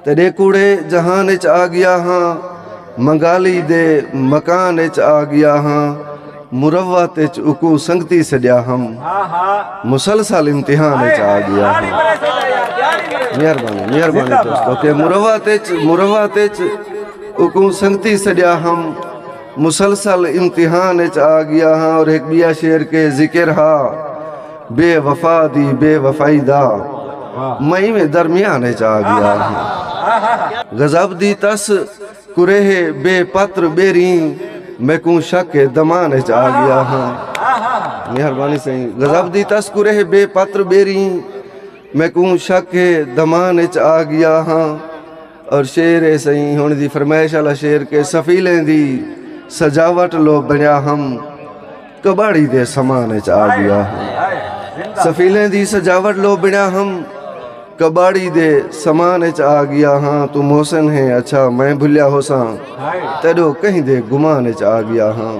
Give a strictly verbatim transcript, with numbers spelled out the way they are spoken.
تیݙے کوڑے جہان اچ آ ڳیا ہاں، منگالی دے مکان اچ آ ڳیا ہاں، مروت اچ اکوں سنگتی سݙیا ہم، مسلسل امتحان اچ آ ڳیا ہاں۔ مہربانی، مہربانی دوستو کہ مروت اچ، مروت اچ اکوں سنگتی سݙیا ہم، مسلسل امتحان اچ آ ڳیا ہاں۔ اور ہک ٻیا شعر کہ ذکر ہا بے وفا دی بے وفائی دا، میں ایویں درمیان اچ آ ڳیا ہاں۔ غضب دی تس کریہ بے پتر ٻیریں، میکوں شک دمان اچ آ ڳیا ہاں۔ مہربانی سئیں، غضب دی تس کریہ بے پتر ٻیریں، میکوں شک دمان اچ آ ڳیا ہاں۔ اور شعر ہے سئیں ہݨ دی فرمائش والا شعر کہ سفیلیں دی سجاوٹ لو بݨیا ہم، کباڑی دے سامان اچ آ ڳیا ہم۔ سفیلیں دی سجاوٹ لو بݨیا ہم، کباڑی دے سامان اچ آ ڳیا ہاں۔ توں محسن ہیں اچھا میں بھلیا ہوساں، تیݙو کہیں دے گمان اچ آ ڳیا ہاں۔